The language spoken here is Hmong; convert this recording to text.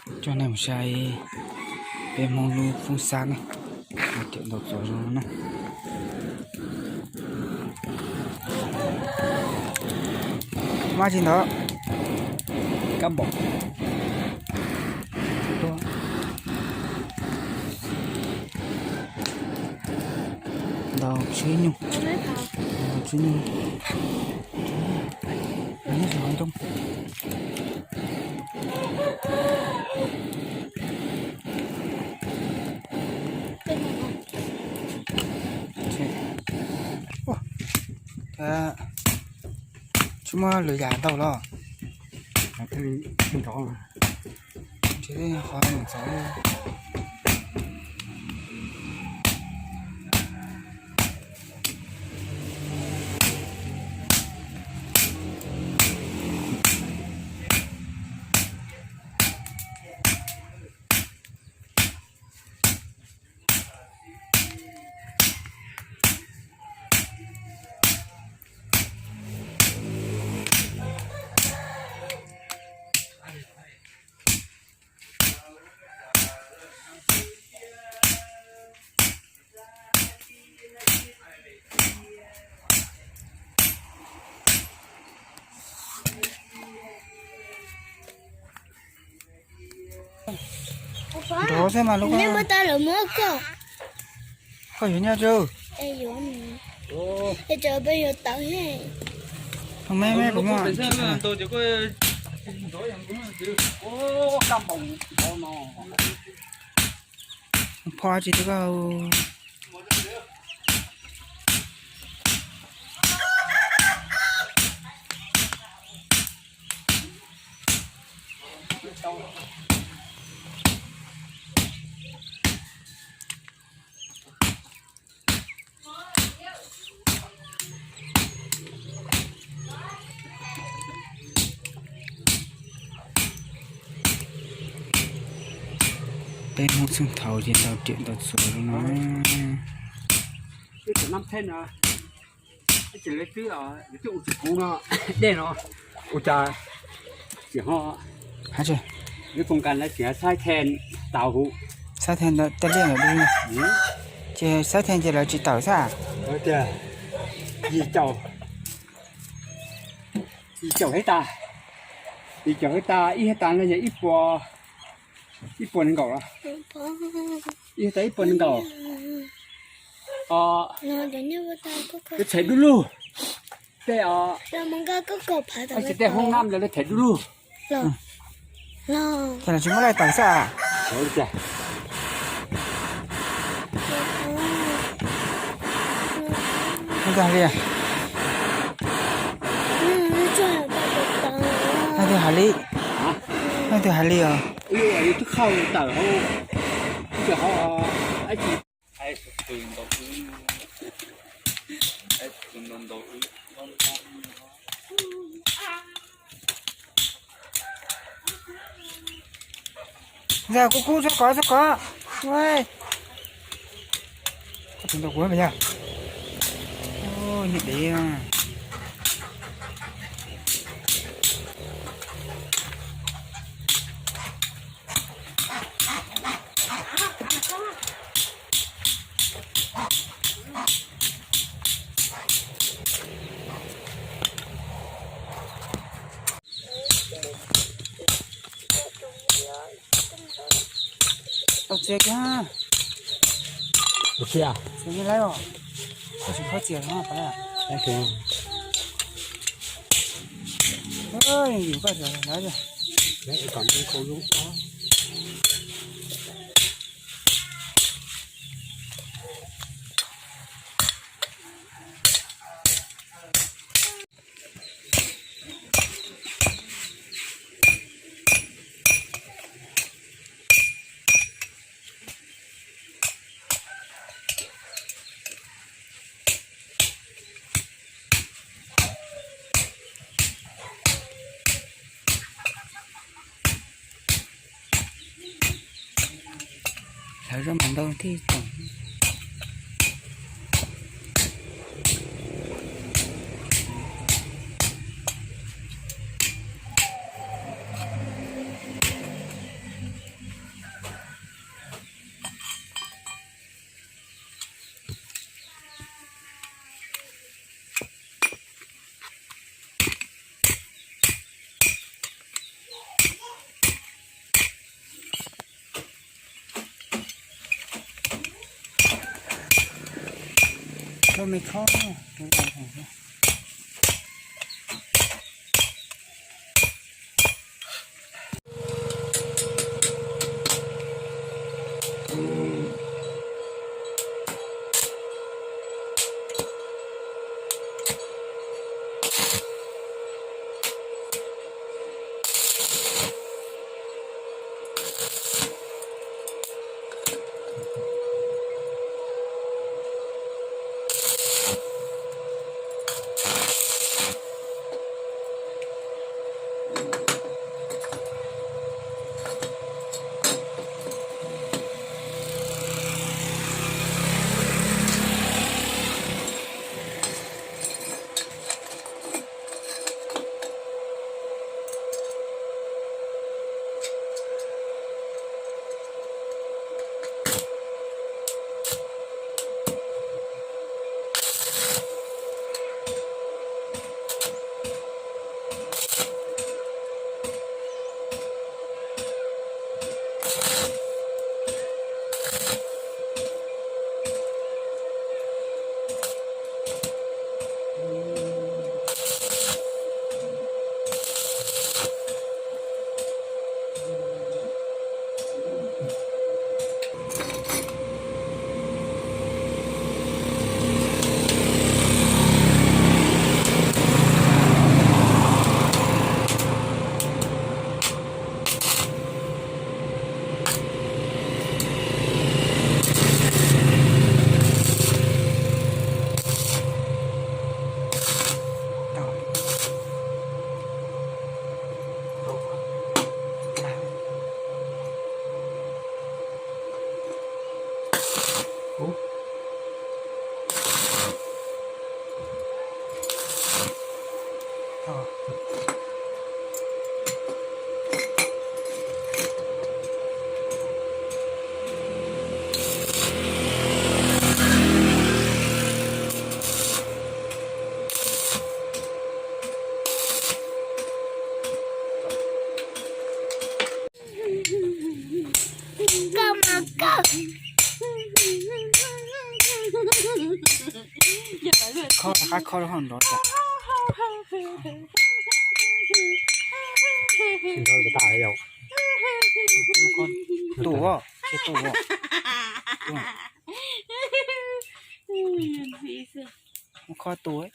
Coj nej mus saib peb Hmoob lub foob xab na, tiam ntau txuas zoo na. Mab tsis ntov, kab npaum. Ntau tswb nyuj, tswb nyuj. Tsis muaj lwm yam ntau los. Qhov ntxov. Nrov xwb mas lub, koj yuav nyob tso. Pho me me kuv muaj. Pho tsis twb koj. Peb Hmoob txheej thaud ces ntau riam ntau txuas li no. Dej no ua cas tsis ho, lawv koom kas lawv tseem xaib then tau hu, xaib then tej liaj ntawd li. Ces xaib then ces lawv tsis tawm xab. Tias yim caum, yim caum hab tas, yim caum hab tas, ib hab tas no yog ib puas, ib puas nees nkaum los, ib hab tas ib puas nees nkaum. Lawv them dub lug, tej, tej hoob nab lawv them dub lug. Ces lawv tsis muaj laij tawm xab. Leej twg hais li, leej twg hais li os. Twb qhau tawm hauv, twb qhau hauv. Yog kuv kub txhob kov txhob kov. Koj tus ntau kuv mas yog. Nyuj dev. Tau txiav kiag. Txiav kiag lawm os. Koj tsis khaub txias no pas. Yus koj txiav lawm. Lawv zaub mas ntau thiab tsoom. Rau me khob. Koj mas koj. Kho rov qab kho rau hauv nrov tas. Nrov tas yom. Tus, tsis tus. Mus kho tus.